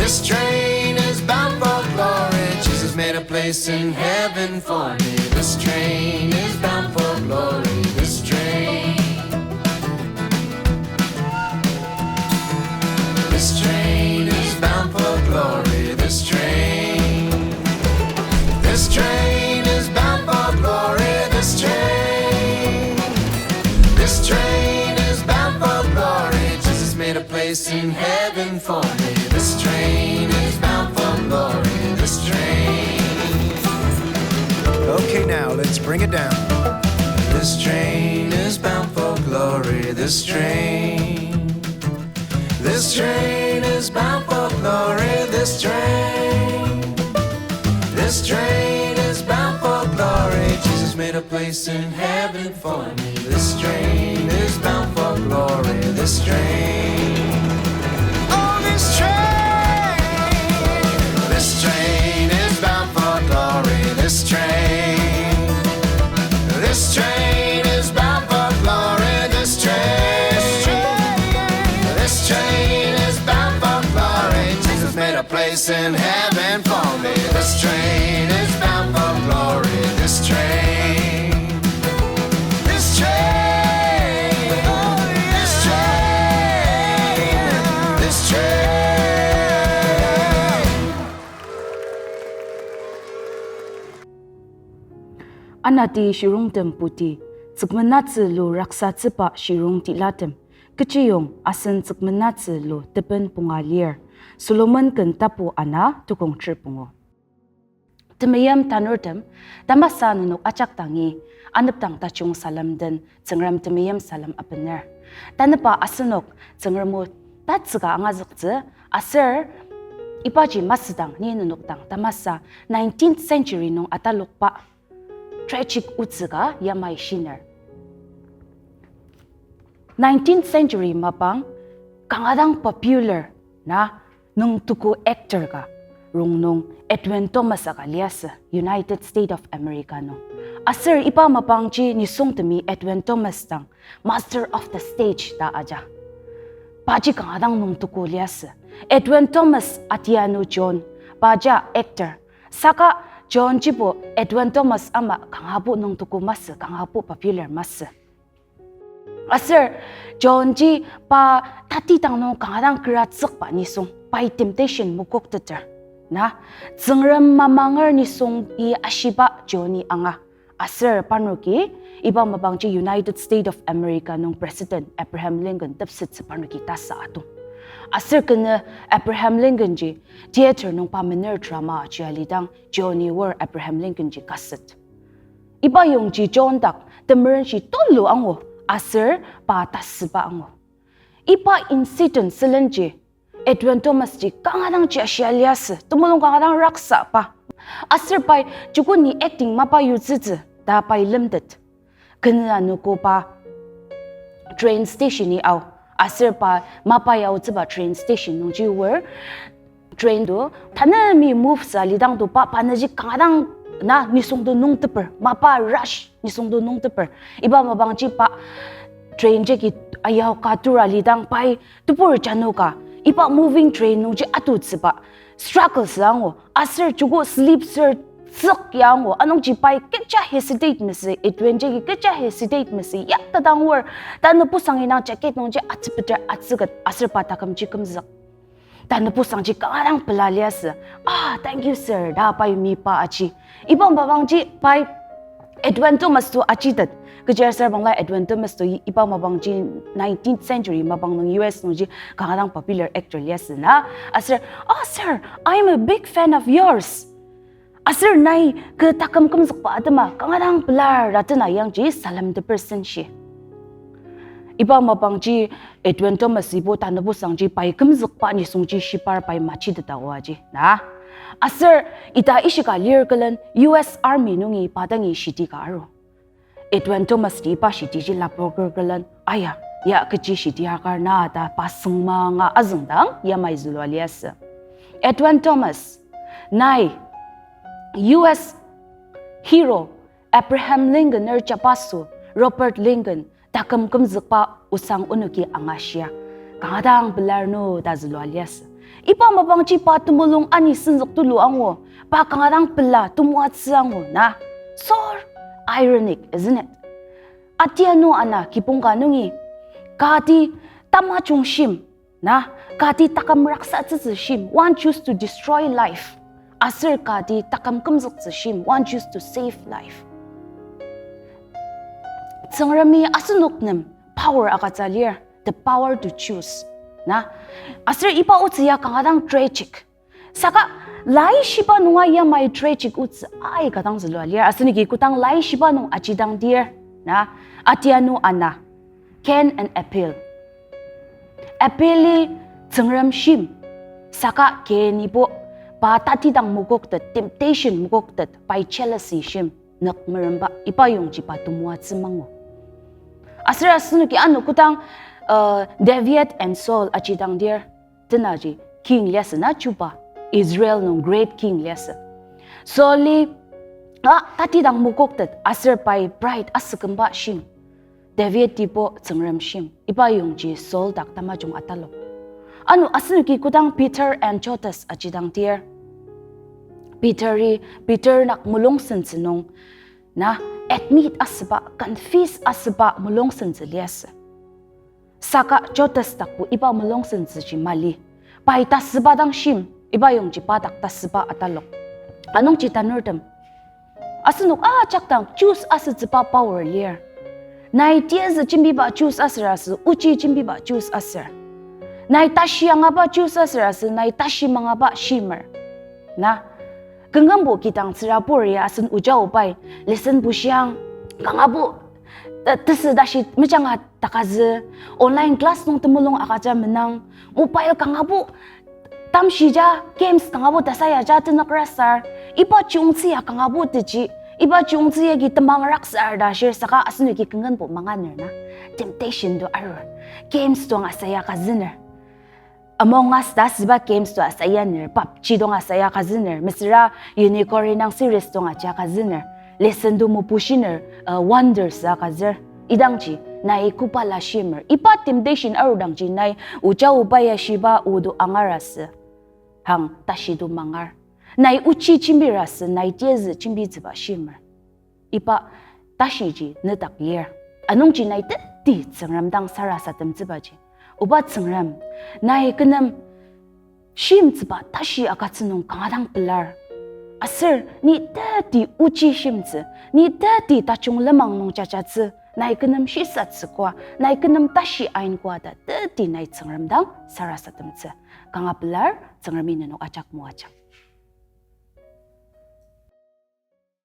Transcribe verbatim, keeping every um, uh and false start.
This train is bound for glory. Jesus made a place in heaven for me. This train is bound for glory. This train. This train is bound for glory. This train. This train is bound for glory. This train. This train is bound for glory. Jesus made a place in heaven for me. This train is bound for glory. This train. Okay, now let's bring it down. This train is bound for glory. This train. This train is bound for glory. This train. This train is bound for glory. Jesus made a place in heaven for me. This train is bound for glory. This train. Oh, this train. This train is bound for glory. This train. This train is bound for glory. This train. This train is bound for glory. Jesus made a place in heaven for me. This train is bound for glory. This train. This train. This train. This train. Anati shirongtem puti, tsükmenatsü lu raksatsüba shirong tilatem, kechiyong asen tsükmenatsü lu teben punga lir, Solomon ken tapu ana tukong teri pungu. Temeim tanurtem, tamasa nenok ajak dangi, anepdang tajung salem den, Tsüngrem temeim salem abener. Tanüba asenok Tsüngrem o tatsüka angazüktsü, aser ibaji masüdang ni nenok dang tamasa nineteenth century nung atalokba tragic otsü ka yamai shiner. Nineteenth century mapang kanga dang popular na nüngtugu actor ka rongnung Edwin Thomas aka liasü, United States of America nung. Aser iba mapangji nisungtemi Edwin Thomas dang Master of the Stage ta aja. Paji kanga dang nüngtugu liasü. Edwin Thomas atianu John, paja actor. Saka John jibo Edwin Thomas ama kangabo nüngtugu masü, kangabo popular masü. Aser Johnji pa tatidang nung kanga dang keratsükba nisung, pai temptation mokokteter. Na, Tsüngrem mamanger nisungi ashiba Johnji anga. Aser parnoki, iba mapangji United States of America nung President Abraham Lincoln tepsettsü parnoki tasa atung. Aser kenü Abraham Lincolnji theater nung pa mener drama aji alidang Johnji wor Abraham Lincolnji kaset. Iba yongji John dak temerenshi tulu angu aser pa tasüba angu. Iba incident sülenji Edwin Thomasji kanga dang ji ashia liasü, temulung kanga dang raksaba. Aser pai joko ni acting mapa yutsütsü ta pai lemtet. Kenü anogo pa train stationi ao, aser pa mapa yaotsüba train station nungji wor train to, tanemi move sa lidang to pa, pa nüji kanga dang na nisung to nungteper, mapa rush nisung to nungteper. Iba mapangji pa train jagi ayao ka tura lidang pai tebur jano ka. Iba moving train nungji atutsüba struggle sü angu. Aser joko sleep sür tsük ya angu. Anungji pai kecha hesitate mesü, Edwin jagi kecha hesitate mesü, yak tadang wor. Tanü pusang indang jacket nungji atsübeter atsüket aser pa takümji kümzük. Tanü pusangji kanga dang pela liasü. Ah, thank you, sir, ta pai mipa aji. Iba mapangji pai Edwin Thomas to ajitet. Kechiaser bangla Edwin Thomas to i-, iba mapangji nineteenth century mapang nung U S nungji kanga dang popular actor liasü na. Aser, "Oh, sir, I'm a big fan of yours." Aser nai kü taküm kümzükba atema kanga dang pelar ta tena yangji salem tepersen shi. Iba mapangji Edwin Thomas ibo tanü pusangji pai kümzükba nisungji shipar pai machiteta oaji na. Aser ita ishika lir külen U S Army nungi pa dangi shiti ka aru. Edwin Thomas ti iba shitiji lapoker külen, aya, ya kechi shiti akar na ta pa süngmanga azüngdang yamai zülua liasü. Edwin Thomas, nai U S hero Abraham Lincoln er jabaso Robert Lincoln taküm kümzükba osang onoki angashia, kanga dang pelar no ta zülua liasü. Iba mapangji pa temulung ani senzük tulu angu, pa kanga dang pela temoatsü angu na. So ironic, isn't it? Atianu ana kibong ka nungi, kati tamajung shim, na, kati taküm raksatsütsü shim, one choose to destroy life. Aser kati taküm kümzüktsü shim, one choose to save life. Tsüngremi asenok nem power agütsü lir, the power to choose. Na, aser iba otsü ya kanga dang tragic. Saka laishiba nunga yamai tragic otsü aika dang zülua lir. Asenoki kodang laishiba nung ajidangdir, na, atianu ana, Cain and Abel. Abeli Tsüngrem shim, saka Cainibo pa tatidang mokoktet, temptation mokoktet, pai jealousy shim, nük meremba, iba yongji pa temoatsü mangu. Aser asenoki ano kodang, uh, David and Saul ajidangdir, tenaji king liasü na chuba, Israel nung great king liasü. Sauli, a, tatidang mokoktet, aser pai pride asükümba shim. Davidi bo Tsüngrem shim, iba yongji Saul dak tamajung atalok. Ano asenoki kodang Peter and Judas ajidangdir, Peteri, Peter nak mulungsentsü nung, na, admit asüba, confess asüba mulungsentsü liasü. Saka Judas dakbo iba mulungsentsüji mali. Pai tasüba dang shim, iba yongji pa dak tasüba atalok. Anungji tanurtem, asenok ajak dang choose asütsüba power lir. Nai tiyazü jembiba choose aser asü, ochi jembiba choose aser. Nai tashi angaba choose aser asü, nai tashi mangaba shimer. Na, küngenbo kidang tsürabur ya asen oja obai, lesson bushiang, kangabo, ta-, tesü tashi mejanga takazü, online class nung temulung agüja menang, mobile kangabo, tamshija, games kangabo tasayaja tenük rasar, iba chiyungtsü ya kangabo teji, iba chiyungtsü yagi temang raksar ta shir saka asenoki küngenbo manganer na, temptation to arur, games to asaya kazüner. Among Us ta asüba games to asayaner, PUBG dang asaya kazüner, mesüra Unicorn indang series dang aja kazüner, lesson to mopushier, uh, wonders agütsür. Idangji, nai koba la shimer. Iba temptation arudangji nai oja oba ya shiba odo angar asü. Hang tashi to mangar. Nai ochi jembir asü, nai tiyazü jembitsüba shimer. Iba tashiji nedak lir. Anungji nai teti Tsüngrem dang sarasademtsübaji. Oba Tsüngrem, nai kü nem shimtsüba tashi agütsü nung kanga dang pelar. Aser ni teti ochi shimtsü, ni teti tajung lenmang nung jajatsü, nai kü nem shisatsü koa, nai kü nem tashi ain koa ta teti nai Tsüngrem dang sarasademtsü. Kanga pelar, Tsüngremi nenok ajak moajang.